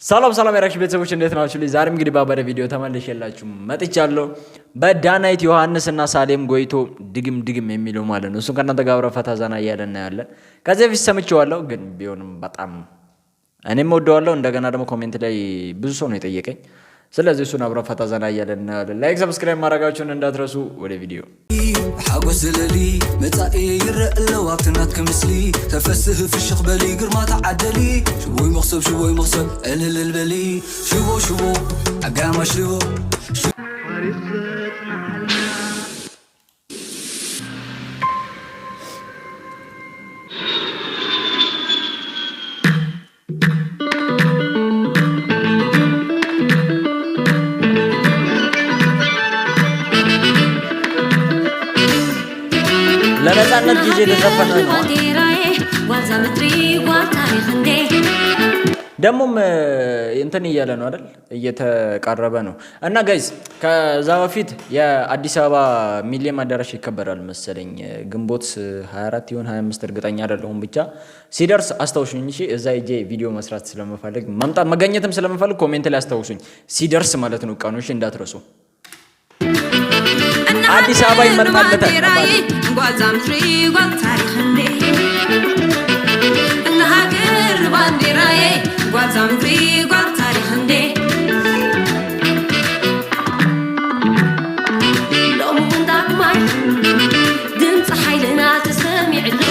ሰላም ሰላም የራክሽ ቤተሰቦች፣ እንዴት ናችሁ? ዛሬም እንግዲህ ባበደ ቪዲዮ ተመልሼላችሁ መጥቻለሁ። በዳናይት ዮሐንስ እና ሳሌም ጎይቶ ድግም ድግም የሚለው ማለት ነው። እሱን ከእናንተ ጋር አብረን ፈታ ዘና እያለ እናያለን። ከዚህ በፊት ሰምቼዋለሁ፣ ግን ቢሆንም በጣም እኔም ወደዋለሁ። እንደገና ደግሞ comment ላይ ብዙ ሰው ነው የጠየቀኝ። ስለዚህ እሱን አብረን ፈታ ዘና እያለን እናያለን። Like፣ subscribe ማድረጋችሁን እንዳትረሱ። ወደ ቪዲዮ። ሓጎስ ዘለሊ መጻኢ ይረአ ኣለዋ ኣብቲ ናትክ ምስሊ። ተፈስህ ፍሽኽ በሊ፣ ግርማ ተዓደሊ። ሽቦይ መኽሰብ፣ ሽቦይ መኽሰብ፣ ዕልልል በሊ። ሽቦ ሽቦ ዓጋማ ሽቦ። ታሪክ ዘጽናዓልና። ለነፃነት ጊዜ የተዘፈነ ነው። ደግሞም እንትን እያለ ነው አይደል? እየተቃረበ ነው። እና guys፣ ከዛ በፊት የአዲስ አበባ ሚሊየም አዳራሽ ይከበራል መሰለኝ፣ ግንቦት 24 ይሁን 25 እርግጠኛ አይደለሁም። ብቻ ሲደርስ አስታውሱኝ እሺ። እዛ ሄጄ ቪዲዮ መስራት ስለምፈልግ፣ መምጣት መገኘትም ስለምፈልግ comment ላይ አስታውሱኝ ሲደርስ ማለት ነው ቀኑ። እሺ፣ እንዳትረሱ። አዲስ አበባ ይመጣለታል። ጓል ዛምትሪ፣ ጓል ታሪክ እንዴ። እነሃገር ባንዲራዬ፣ ጓል ዛምትሪ፣ ጓል ታሪክ እንዴ። ሎሚ እውን ዳግማይ ድምፂ ሓይልና ተሰሚዕሎ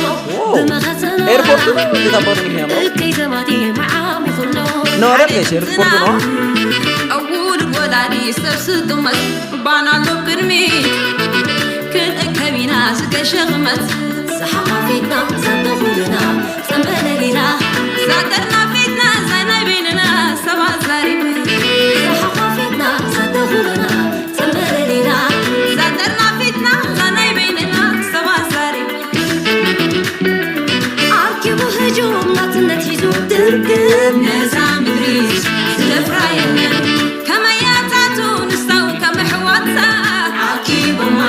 ብመኸተና። ኤርፖርቱ ነው፣ እንዴት አባቱ ነው የሚያምረው! እከይ ዘማቲ መዓም ይኹሎ። ነው አይደል guys? ኤርፖርቱ ነው። ኣውሉድ ወላዲ ሰብ ስጥመት ባናሎ ቅድሚት ክንእከቢና ዝገሸኽመት ዝሓቋፊትና ዘተኹልና ፀንበለሊና ዛተርና ፊትና ዛናይ በይንና ሰባት ዛሪብ ዝሓቋፊትና ዘተኹልና ፀንበለሊና ዛተርና ፊትና ዛናይ በይንና ሰባት ዛሪብ ኣርኪቡ ህጁም ናትነት ሒዙ ድርግም ነዛ ምድሪ ዝደፍራ የለን። ከመያታቱ ንስታው ከም ኣሕዋታ ዓኪቦማ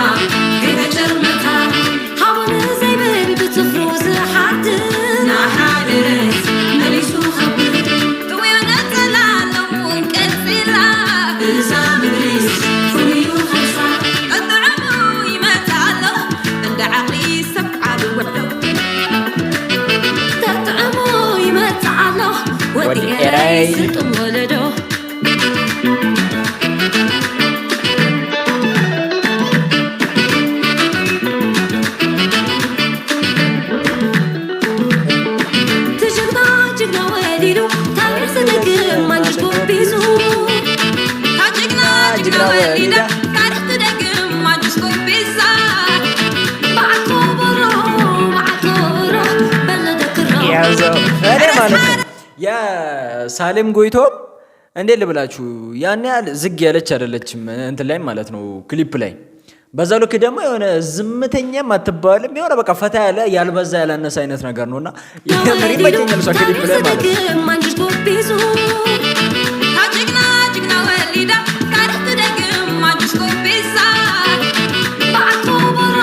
ከይተጨርመታ ሃቡን ዘይብል ብትፍሩ ዝሓድር ናሓደረት መሊሱ ኸብር ጥውዮ ነፀላ ሎሙን ቀፂላ እዛ ምድሪ ፍሉዩ ኸሳ ጠጥዕሙ ይመፅእ ኣሎ እንደ ዓቕሊ ሰብ ዓብ ውዕሎ። ተጥዕሙ ይመፅእ ኣሎ ወዲ ወዲ ኤረይ ኤረይ። ስልጡን ወለዶ። ትጅግና ጅግና ወሊዱ ታሪክ ዝደግም ማንጅስ ጎቢዙ። ጅግና ጅግና ወሊዳ ታሪክ ትደግም ማንጅስ ጎቢዛ። በዓል ከበሮ፣ በዓል ከበሮ በለደክሮ። ያዘው እኔ ማለት ነው። የሳሌም ጎይቶም እንዴት ልብላችሁ፣ ያን ያህል ዝግ ያለች አይደለችም እንትን ላይ ማለት ነው፣ ክሊፕ ላይ። በዛ ልክ ደግሞ የሆነ ዝምተኛም አትባልም። የሆነ በቃ ፈታ ያለ፣ ያልበዛ ያላነሰ አይነት ነገር ነው እና የምር ይመቸኛል እሷ ክሊፕ ላይ ማለት ነው። ዝደግም ማንጅስ ጎቢዙ። ጅግና ጅግና ወሊዳ ታሪክ ትደግም ማንጅስ ጎቢዛ። በዓል ከበሮ፣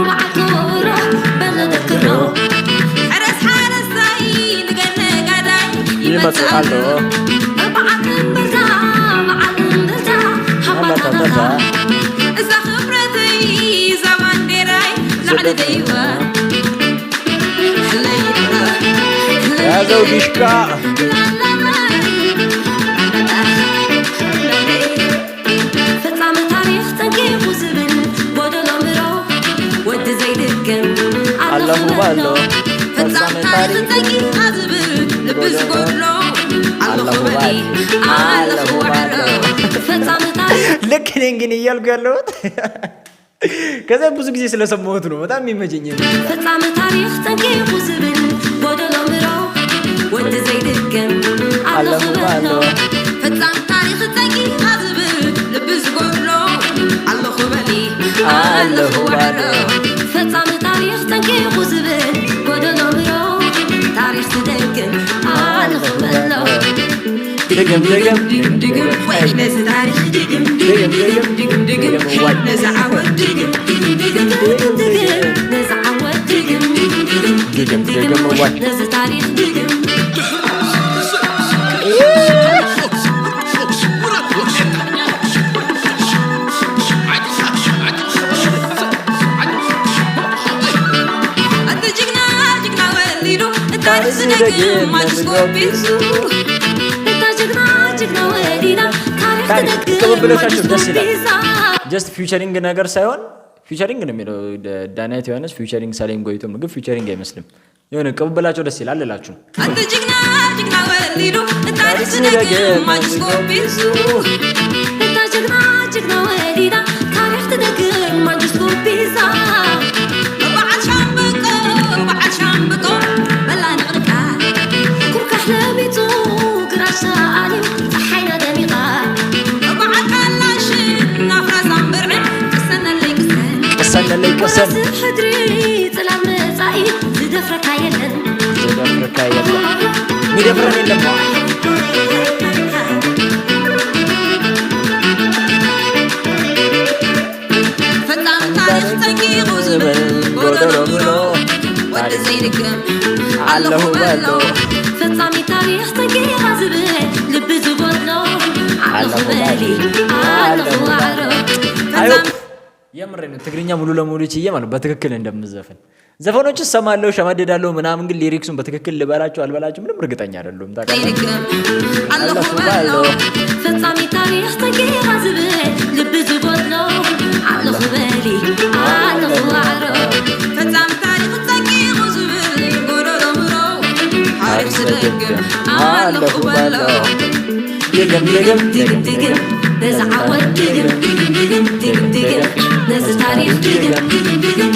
በዓል ከበሮ በለደክሮ። ሓረስ ሓረስታይ ንገነጋዳይ ይመጽእ ኣሎ። በዓል እምብርታ፣ በዓል እምብርታ ሓባታታታ እዛ ክብረተይ እዛ ባንዴራይ ላዕሊ ደይዋ። ያዘው ዲሽቃ። ፍጻመ ታሪክ ጠንቂቑ ዝብል ጎደሎ ምሮ ወዲ ዘይድግም ኣለኹ ባሎ። ፍጻመ ታሪክ ጠንቂቓ ዝብል ልቢ ዝጎድሎ ኣለኹ በሊ፣ ኣለኹ ባሎ። ፍጻመ ታሪክ ልክ እኔን ግን እያልኩ ያለሁት ከዛ ብዙ ጊዜ ስለሰማሁት ነው በጣም የሚመቸኝ። ፍጻመ ታሪክ ጠንቂቑ ዝብል ጎደሎ ምሮ ወዲ ዘይድግም ኣለኹ በሎ። ፍጻም ታሪክ ጠንቂቓ ዝብል ልቢ ዝጎድሎ ኣለኹ በሊ፣ ኣለኹ ባሎ። ፍጻመ ታሪክ ጠንቂቑ ዝብል ጎደሎ ምሮ ታሪክ ትደግም ኣለኹ በሎ። ድግም ድግም። ድግም ወይ ነዚ ታሪክ ድግም ድግም ድግም ድግም ወይ ነዚ ዓወት ድግም ድግም ድግም ድግም ነዚ ዓወት ድግም ድግም ድግም ወይ ነዚ ታሪክ ድግም። ትደግም ማንጁስ ጎቢዙ እታ ጅግና ጅግና ወሊዳ ታሪክ ታሪክ ትደግም ቅብብሎሻቸው ማንጁስ ደስ ይላል። ጎቢዛ። Just featuring ነገር ሳይሆን featuring ነው የሚለው ዳናይት ዮሐንስ featuring ሳሌም ጎይቶም ነው፣ ግን featuring አይመስልም። የሆነ ቅብብላቸው ደስ ይላል እላችሁ። ኣንቲ ጅግና ጅግና ወሊዱ ታሪክ ትደግም ማንጁስ ጎቢዙ። እታ ጅግና ጅግና ወሊዳ ታሪክ ትደግም ማንጁስ ጎቢዛ። በዓል ሻምብቆ፣ በዓል ሻምብቆ በላ ንቕንቃ ኩርካሕ ለቢጡ ግራሽ ተኣልዩ ፀሓይና ደሚቓ በዓል ካላሽን ናፍራዛን ብርዕን ቅሰነለይ ቅሰን። ቅሰነለይ ቅሰን። ወራስብ ሕድሪ ጽላል መጻኢ ዝደፍረካ የለን። ዝደፍረካ የለም፣ የሚደፍረን የለም። ፈጣን ታሪክ ጠንቂቑ ዝብል ጎደሎ ምሮ ወዲ ዘይድግም ኣለኹ በሎ። ፈጻሚ ታሪክ ጠንቂቓ ዝብል ልቢ ዝጎድሎ ኣለኹ በሊ ኣለኹ ዋዕሮ። I hope የምሬ ነው። ትግርኛ ሙሉ ለሙሉ ችዬ ማለት በትክክል እንደምዘፍን ዘፈኖች እሰማለሁ፣ ሸመድዳለሁ ምናምን፣ ግን lyrics ኡን በትክክል ልበላቸው አልበላቸው ምንም እርግጠኛ አይደለሁም። ታውቃለህ? ዘይድግም ኣለኹ በሎ። ፈጻሚ ታሪክ ጠንቂቓ ዝብል ልቢ ዝጎድሎ ኣለኹ በሊ ኣለኹ ዋዕሮ። ፈጻሚ ታሪክ ጠንቂቑ ዝብል ጎደሎ ምሮ ታሪክ ዝደግም ኣለኹ በሎ። ድግም ድግም። ድግም ድግም ነዚ ዓወት ድግም ድግም ድግም ድግም ነዚ ታሪክ ድግም ድግም ድግም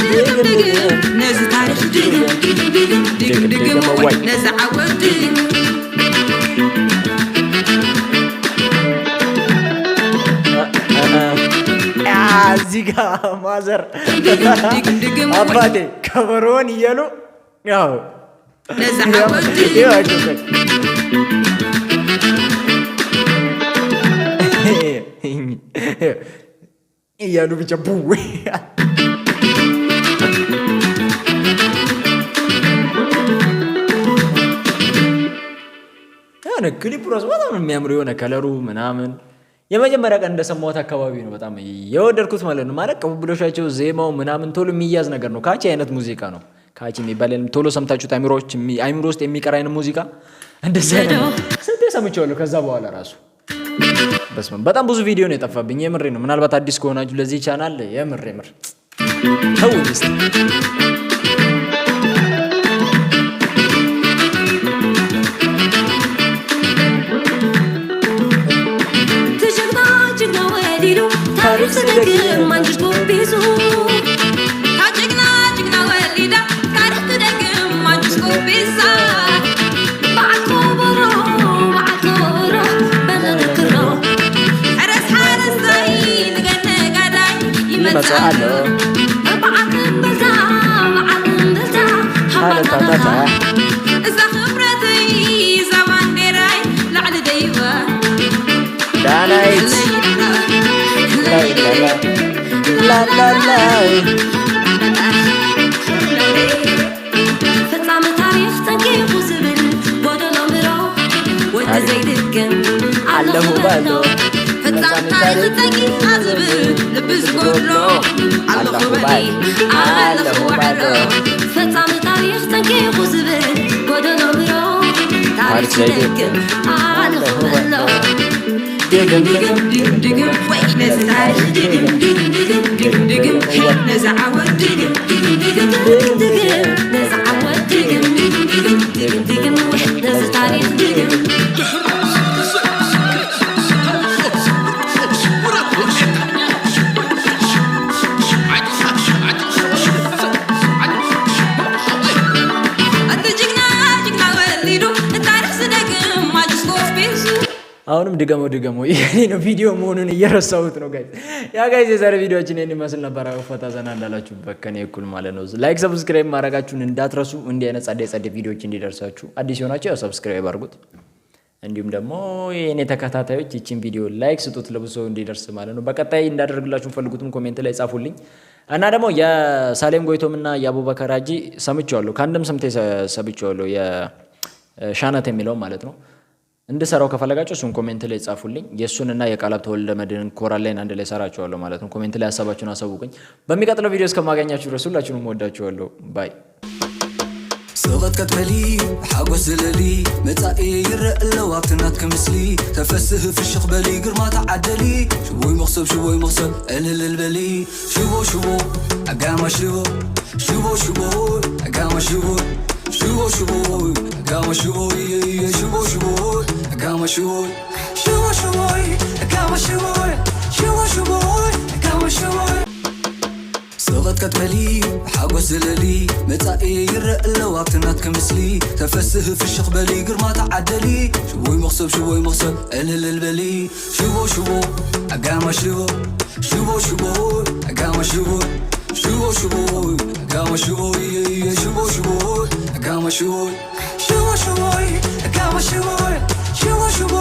ድግም ነዚ ታሪክ ድግም ድግም ድግም ድግም ወይ ነዚ ዓወት ድግም። እዚህ ጋ mother ድግም ድግም ወይ አባቴ ከበሮን እያሉ ያው ነዚ ዓወት ድግም። ይኸው ቆይ። እያሉ ብቻ ቡ የሆነ ክሊፑ ራሱ በጣም ነው የሚያምሩ የሆነ color ኡ ምናምን የመጀመሪያ ቀን እንደሰማሁት አካባቢ ነው በጣም የወደድኩት ማለት ነው። ማለት ቅብብሎሻቸው፣ ዜማው ምናምን ቶሎ የሚያዝ ነገር ነው። Catchy አይነት ሙዚቃ ነው። Catchy የሚባል የለም። ቶሎ ሰምታችሁት አይምሮ ውስጥ የሚቀር አይነት ሙዚቃ እንደዚህ አይነት ነው። ስንቴ ሰምቼዋለሁ። ከዛ በኋላ ራሱ በስመ አብ በጣም ብዙ ቪዲዮ ነው የጠፋብኝ። የምሬ ነው። ምናልባት አዲስ ከሆናችሁ ለዚህ ቻናል የምር የምር ተውኝ እስኪ። ትጅግና ጅግና ወሊዱ ታሪክ ትደግም ማንጁስ ጎቢዙ። ጅግና ጅግና ወሊዳ ታሪክ ትደግም ማንጁስ ጎቢዛ። በዓል ከበሮ፣ በዓል ከበሮ በለንክሮ ሕረስ ሓረስታይ ንገነጋዳይ ይመጽእ ኣሎ በዓል እምበልታ፣ በዓል እምበልታ ሓባታታታ እዛ ክብረተይ እዛ ባንዴራይ ላዕሊ ደይባ። ዳናይት ላላላ። ፍጻመ ታሪክ ጠንቂቑ ዝብል ጎደሎ ምሮ ወዲ ዘይድግም ኣለኹ በሎ። ፍጻመ ታሪክ ጠንቂቓ ዝብል ልቢ ዝጎድሎ ኣለኹ በሊ ኣለኹ ዋዕሮ። ፈጻሚ ታሪክ ጠንቂቑ ዝብል ጎደሎ ምሮ ታሪክ ዝደግም ኣለኹ በሎ። ድግም ድግም ድግም ድግም ወይ ነዚ ታሪክ ድግም ድግም ድግም ድግም ድግም ነዚ ዓወት ድግም ድግም ድግም ድግም ድግም ነዚ ዓወት ድግም ድግም ድግም ድግም ድግም ወይ ነዚ ታሪክ ድግም። ኣንቲ ጅግና ጅግና ወሊዱ ታሪክ ዝደግም ማንጁስ ጎቢዙ። አሁንም ድገመው ድገመው የኔ ነው ቪዲዮ መሆኑን እየረሳሁት ነው guys። Yeah guys፣ የዛሬ ቪዲዮችን ይህን ይመስል ነበር። ፈታ ዘና እንዳላችሁ በከኔ እኩል ማለት ነው። Like subscribe ማድረጋችሁን እንዳትረሱ። እንዲህ አይነት ጸዴ ጸዴ ቪዲዮዎች እንዲደርሳችሁ አዲስ የሆናችሁ ያው subscribe አድርጉት። እንዲሁም ደግሞ የእኔ ተከታታዮች ይችን ቪዲዮ like ስጡት ለብዙ ሰው እንዲደርስ ማለት ነው። በቀጣይ እንዳደርግላችሁ ፈልጉትም comment ላይ ጻፉልኝ። እና ደግሞ የሳሌም ጎይቶም እና የአቡበከር ሀጂ ሰምቼዋለሁ፣ ከአንድም ስምቴ ሰምቼዋለሁ፣ የሻነት የሚለው ማለት ነው። እንድሰራው ከፈለጋችሁ እሱን comment ላይ ጻፉልኝ። የእሱን እና የቃላብ ተወልደ መድህን ኮራል ላይን አንድ ላይ ሰራችኋለሁ ማለት ነው። Comment ላይ ሀሳባችሁን አሳውቁኝ። በሚቀጥለው ቪዲዮ እስከማገኛችሁ ድረስ ሁላችሁንም እወዳችኋለሁ። Bye. ስቕትከት በሊ ሓጎስ ዝለሊ መጻኢ ይረአ ኣለዋ ኣብቲ ናትክ ምስሊ ተፈስህ ፍሽኽ በሊ ግርማ ተዓደሊ ሽቦይ መኽሰብ ሽቦይ መኽሰብ እልልል በሊ ሽቦ ሽቦ ኣጋማ ሽቦ ሽቦ ሽቦ ኣጋማ ሽቦ ሽቦ ሽቦ ኣጋማ ሽቦ ሽቦ ሽቦ ኣጋማ ሽቦ ሽቦ ሽቦ ኣጋማ ሽቦ ሽቦ ሽቦ ኣጋማ ሽቦ ስቕትከት በሊ ሓጎስ ዝለሊ መጻኢ ይረአ ኣለዋ ኣብቲ ናትክ ምስሊ ተፈስህ ፍሽኽ በሊ ግርማ ተዓደሊ ሽቦይ መኽሰብ ሽቦይ መኽሰብ እልልል በሊ ሽቦ ሽቦ ኣጋማ ሽቦ ሽቦ ሽቦ ኣጋማ ሽቦ ሽቦ ሽቦ ኣጋማ ሽቦ ሽቦ ሽቦ ኣጋማ ሽቦ ሽቦ ሽቦ ኣጋማ ሽቦ ሽቦ ሽቦ